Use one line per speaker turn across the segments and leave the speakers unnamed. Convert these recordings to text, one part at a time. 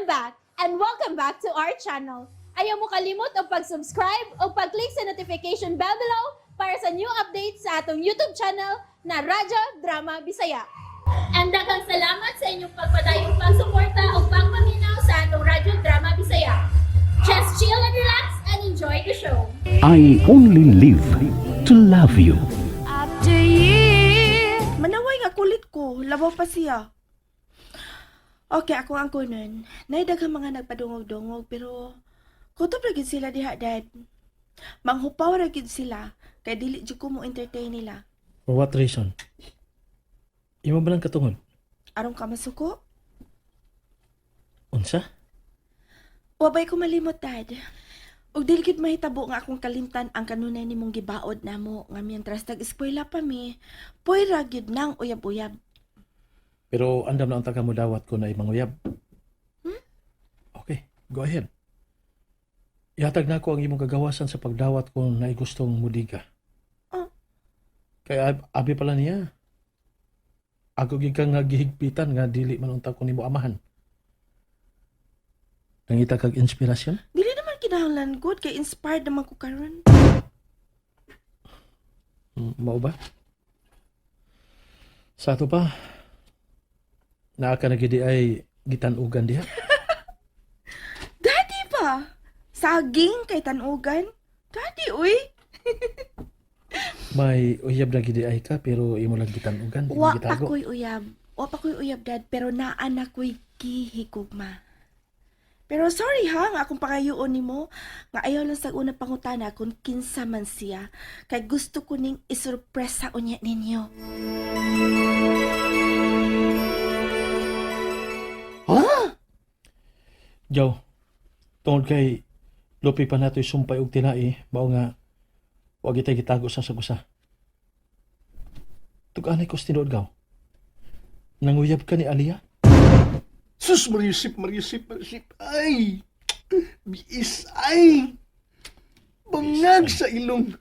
I'm back and welcome back to our channel. Ayaw mo kalimot og pag-subscribe o pag-click sa notification bell below para sa new updates sa atong YouTube channel na Radyo Drama Bisaya. And daghang salamat sa inyong pagpadayong pagsuporta o pagpaminaw sa atong Radyo Drama Bisaya. Just chill and relax and enjoy the show.
I only live to love you.
After years.
Manaway nga kulit ko, labaw pa siya. Okay, ako ang kunon. Nay daghang mga nagpadungog-dungog pero kutob ra gyud sila diha, Dad. Manghupaw ra gyud sila kay dili jud ko mo entertain nila.
For what reason? Imo ba lang katungod?
Aron ka masuko?
Unsa?
Wa bay ko malimot, Dad. Ug dili gyud mahitabo nga akong kalimtan ang kanunay nimong gibaod namo nga mientras nag-eskwela pa mi, puwera gyud nang uyab-uyab.
Pero andam na ang taga mo dawat ko na imanguyab. Okay, go ahead. Ihatag na ako ang imong kagawasan sa pagdawat kung naigustong mudiga.
Oh.
Kaya abi pala niya. Ako gyud kang nga gihigpitan nga dili man unta ko nimo amahan. Nangita kag inspirasyon?
Dili naman kinahanglan gud kay inspired naman ko karon.
Mao ba? Sa ato pa, naa ka na gidi ay gitanugan diha.
Daddy pa! Saging kay tanugan. Daddy, uy!
May uyab na gidi ay ka pero imo lang gitanugan, imo
Wa pa
gitago.
ko'y uyab. Wa pa ko'y uyab, Dad, pero naa na ko'y gihigugma. Pero sorry ha, nga akong pakayoon nimo nga ayaw lang sa unang pangutana kung kinsa man siya. Kay gusto ko ning isurpresa unya ninyo.
Ha?
Jow, tungod kay lupi pa nato'y sumpay og tinai, mao nga wa gitay gitago sa sagusa. Tug-anay ko sa tinuod, gaw. Nanguyab ka ni Aliyah?
Sus, Mariusip, Mariusip, Mariusip. Ay! Biis, ay! Bangag sa ilong.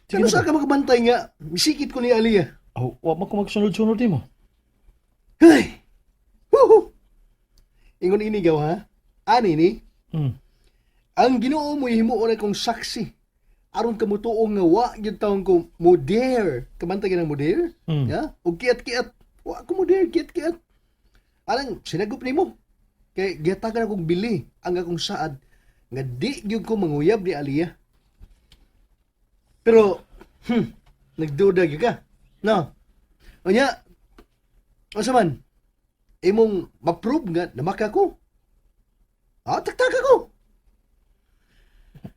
Sige
Ano
na
sa
ba?
ka makabantay nga? Misikit ko ni Aliyah.
Oh, wa man ko magsunod-sunod nimo.
Ay! Woohoo! Ingon ini gaw ha? Ani ni? Ang Ginoo mo himuon akong saksi. Aron ka mutuo nga wa gyud taon ko mo dare. Kabantay ka ng mo dare?
Mm.
Ya? Og kiat-kiat. Wa ko mo dare kiat-kiat. Alang sinagup nimo. Kay gihatagan akong bili ang akong saad nga di gyud ko manguyab ni Aliyah. Pero nagduda gyud ka. No. Unya, unsa man? Imong ma-prove nga namaka ko. Ah, taktak ako.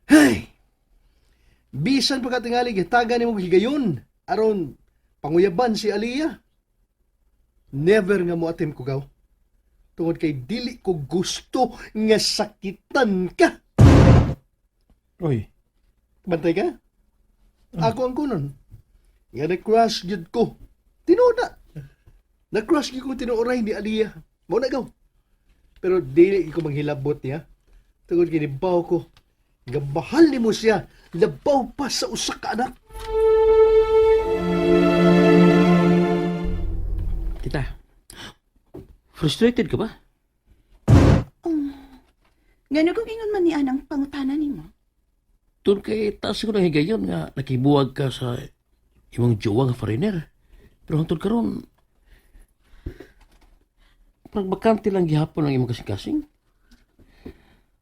Hey! Bisan pa katingali gihatagan nimo higayon aron panguyaban si Aliyah. Never nga moatim ko gaw. Tungod kay dili ko gusto nga sakitan ka.
Uy,
Bantay ka? Ako ang kunon. Nga na-crush gyud ko. Tinuod na. Na-crush gyud ko tinuoray ni Aliyah. Mao na gaw. Pero dili ko manghilabot niya. Tungod kay nibaw ko. Nga mahal nimo siya. Labaw pa sa usa ka anak.
Tita, frustrated ka ba?
Ngano kung ingon man ni anang pangutana nimo?
Doon kay taas ko ng higayon nga nakibuwag ka sa imong jowa nga foreigner. Pero hangtod karon, parang bakante lang gihapon ang imong kasing-kasing.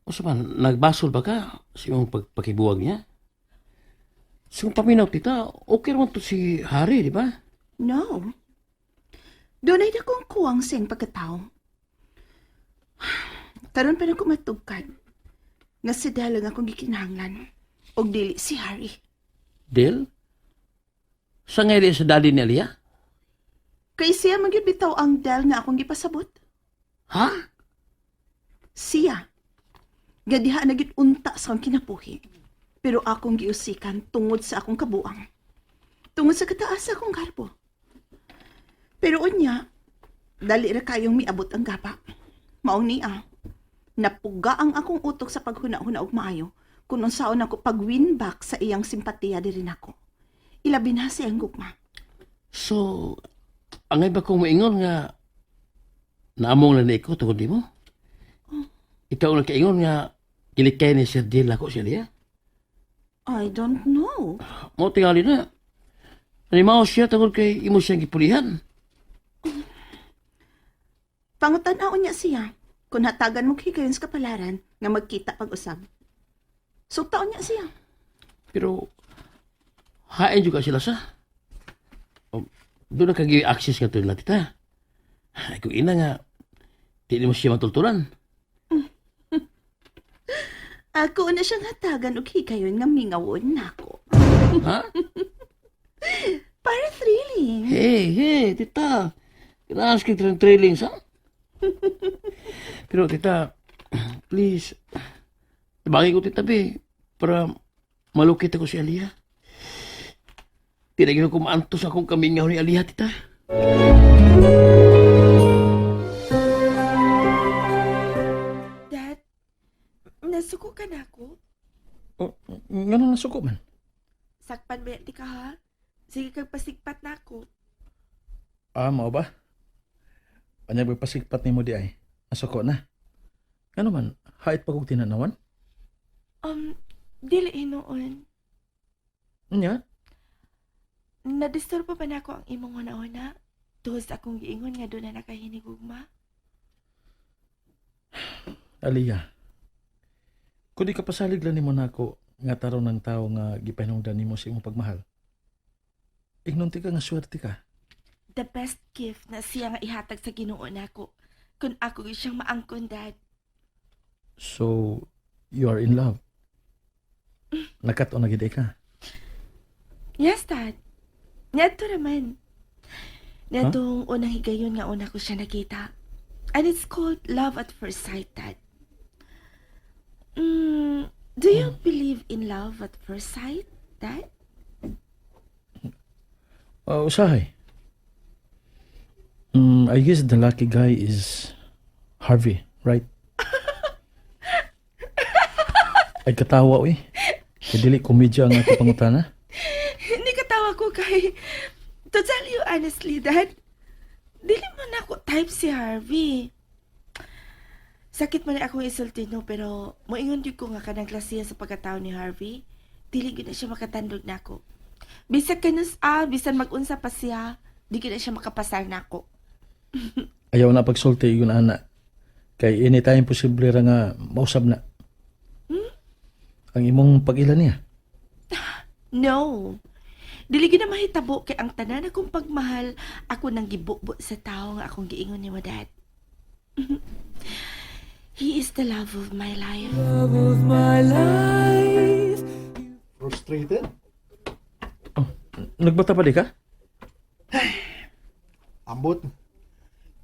O sa man, nagbasol ba ka sa imong pagpakibuwag niya? Sa kung paminaw, tita, okay naman to si Harry, di ba?
No. Dunay na kong kuwang siyang pagkatao. Karon pa na ko matugkad. Nga si Del ang akong gikinahanglan. Og dili si Harry.
Del? Sa ngayon sa daddy ni Aliyah?
Kay siya man gyud bitaw ang Del nga akong gipasabot.
Ha?
Siya. Nga diha na gyud unta sa akong kinabuhi. Pero akong giusikan tungod sa akong kabuang. Tungod sa kataas sa akong garbo. Pero unya, dali ra kayong miabot ang gaba. Maong niya, napuga ang akong utok sa paghuna-huna og maayo kung unsaon ako pag-win back sa iyang simpatiya diri nako. Ilabi na sa iyang gugma.
So, angay ba kong maingon nga naamong lang ni ko tungod nimo? Ikaw ang nagkaingon nga kilikay ni Sir Jill ako siya niya.
I don't know.
Mo tingali na. Animaw siya tungod kay imo siyang gipulihan.
Pangutan-aon niya siya kung hatagan mo higayon sa kapalaran nga magkita pag-usab. Sugtaon niya siya.
Pero hain juga sila sa. O, doon na kagi-access nga to nila, tita. Ay, kung ina nga, di mo siya matultulan.
Ako na siyang hatagan og higayon nga mingawon nako.
Ha?
Para thrilling.
Hey, hey, tita. Kailangan ka ng trailing sa? Pero tita, please, tabagay ko tita, be, para malukit ako si Aliyah. Tinagin ko maantos akong kamingaw ni Aliyah, tita.
Dad, nasuko ka na ako?
Oh, ngano nasuko man?
Sakpan ba yan, di ka ha? Sige kag pasigpat na ako.
Ah, mao ba? Panyag pasigpat nimo di ay. Nasuko na. Ngano man, hait pa kog tinanawan?
Dili hinuon.
Nya?
Nadisturbo pa na ako ang imong huna-huna. Tuhod sa akong giingon nga doon na nakahinigugma.
Aliyah. Kung di ka pasalig lang nimo nako nga tarong ng tao nga gipahinungdan nimo sa imong pagmahal. Ignon ti ka nga swerte ka.
The best gift na siya nga ihatag sa Ginoo nako. Kung ako gyud siyang maangkon, Dad.
So, you are in love. Nakat-on na gid ka.
Yes, Dad. Niadto naman. Niadtong unang higayon nga una ko siya nakita. And it's called love at first sight, Dad. Do you believe in love at first sight, Dad?
Usahay. I guess the lucky guy is Harvey, right? Ay katawa uy. Kay dili komedya ang ato pangutana.
Hindi katawa ko kay... To tell you honestly, Dad, dili man ako type si Harvey. Sakit man na akong isulti, no, pero moingon jud ko nga kanang klasiya sa pagkatao ni Harvey. Dili gyud na siya makatandog nako. Bisag kanus ah, bisan mag-unsa pa siya, di gyud na siya makapasar nako.
Ayaw na pagsulti yun ana. Kay anytime posible ra nga mausab na. Ang imong pag-ila niya.
No. Dili gyud na mahitabo kay ang tanan akong pagmahal ako nang gibubo sa tawo nga akong giingon ni Dad. He is the love of my life.
Frustrated?
Oh, nagbata pa di ka?
Ambot.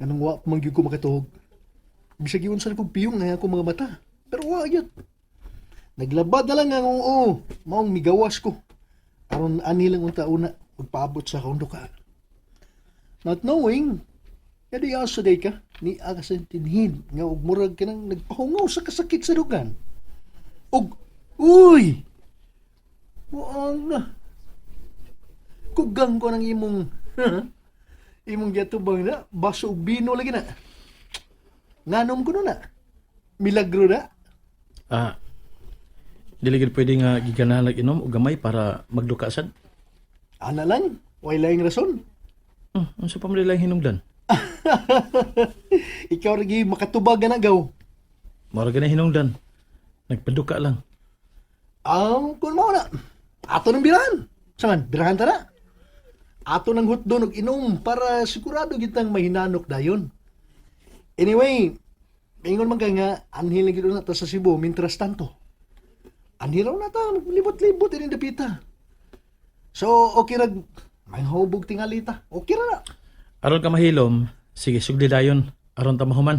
Nganong wa pa man gyud ko makatuog. Bisag giunsa kog piyong nga akong mga mata. Pero wa gyud. Naglabad na lang ang oo. Maong migawas ko. Aron ani lang unta una magpaabot sa akong duka. Not knowing, nga di asa day ka, ni aga sa tinhin, nga og murag ka nang nagpahungaw sa kasakit sa dugan. Og, uy! Muang na. Kugang ko ng imong, imong giatubang na, baso og bino lagi na. Nganom ko na. Milagro na.
Ah. Dili gid pwede nga giganahan lang inom og gamay para magduka sad.
Ana lang, way laing rason.
Unsa pa man lang hinungdan?
Ikaw lagi makatubag na gaw.
Mura gani hinungdan. Nagpaduka lang.
Ang kun mao na. Ato ng birahan. Saman, birahan ta na. Ato ng hotdog og inom para sigurado gitang mahinanok dayon. Anyway, ingon man kay nga anhil na gid na ta sa Cebu mintras tanto. Anhil raw na ta maglibot-libot ini dapita. So, okay rag may hubog tingali ta. Okay ra na.
Aron ka mahilom, sige sugdi dayon aron ta mahuman.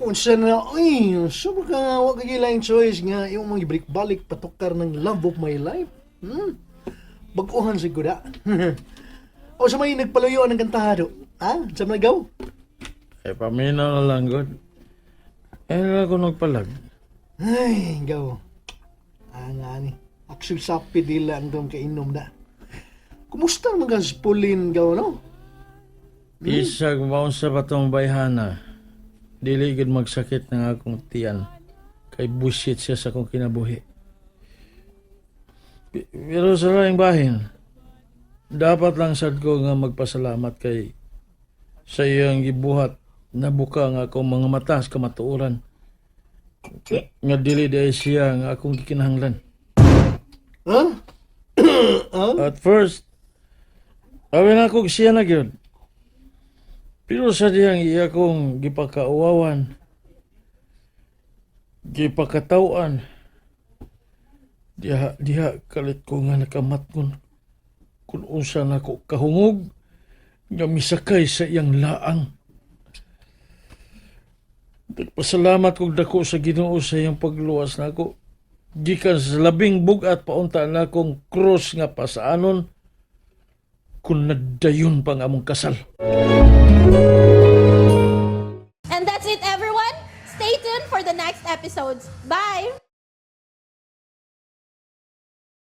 Unsa na, uy, sobra ka nga, wa ka gilaing choice nga imong mga balik-balik patukar ng love of my life. Bag-uhan siguro. O sa may nagpaluyo ng kantahado. Ha? Sa mga gaw?
Eh paminaw na lang god. Eh ako nagpalag.
Ay, gaw. Ah, nga ni. Aksyon sa pidila ang dong kainom na. Kumusta naman ka si Pauline gaw, no?
Isag maunsa pa tong bayhana. Dili gid magsakit ng akong tiyan. Kay bullshit siya sa akong kinabuhi. Pero sa laing bahin, dapat lang sad ko nga magpasalamat kay sa iyang gibuhat nabuka nga akong mga mata sa kamatuoran. Nga dili dahil siya nga akong gikinahanglan.
Ha? Huh?
At first, awin ako siya na gyud. Pero sa diyang iya kong gipakauwawan, gipakatawan, diha, diha kalit ko nga nakamatngon kung unsa na ko kahungog nga misakay sa iyang laang. Nagpasalamat kog dako sa Ginoo sa iyang pagluwas nako. Gikan sa labing bugat paunta na akong krus nga pasaanon kung nagdayon pang among kasal.
And that's it, everyone. Stay tuned for the next episodes. Bye!